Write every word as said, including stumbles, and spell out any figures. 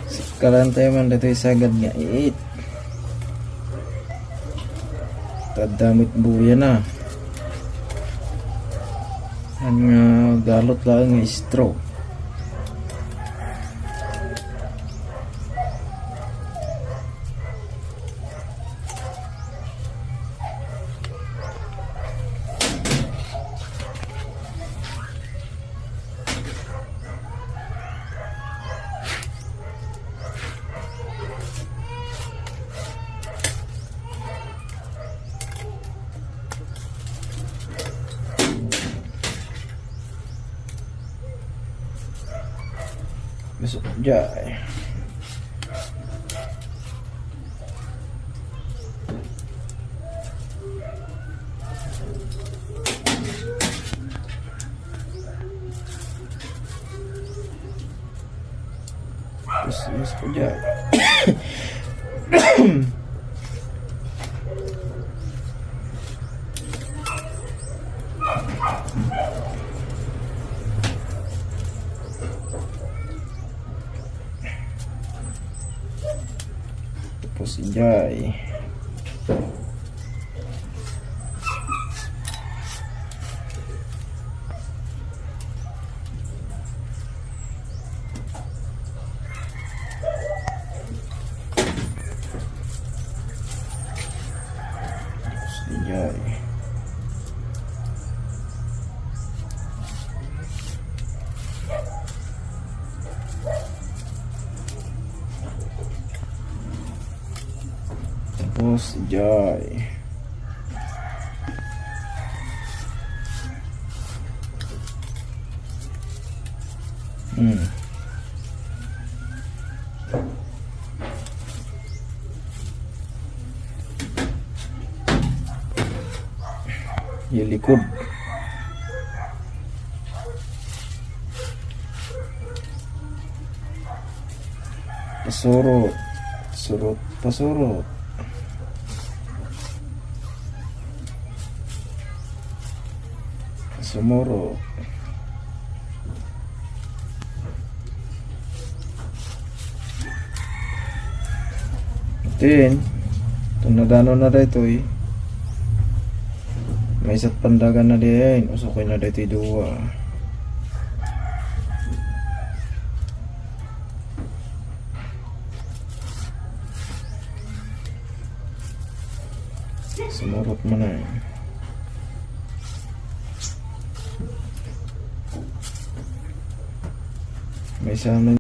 Sakkalan tayo man dito yung sagad nga iit. Tadamit buya na. Ang, ah, galot lang nga straw. Gusto ko dyan. Tapos, mas ko dyan. Tapos, ijay. Tapos, ijay. Tapos, ijay. Hmm. Yung likod. Pasurot. Surot. Pasurot. Sumurot. Then, itong nadano na daytoy, may isa't pandagan na diay, usukoy na daytoy dua. Sumurot man ay. May isa na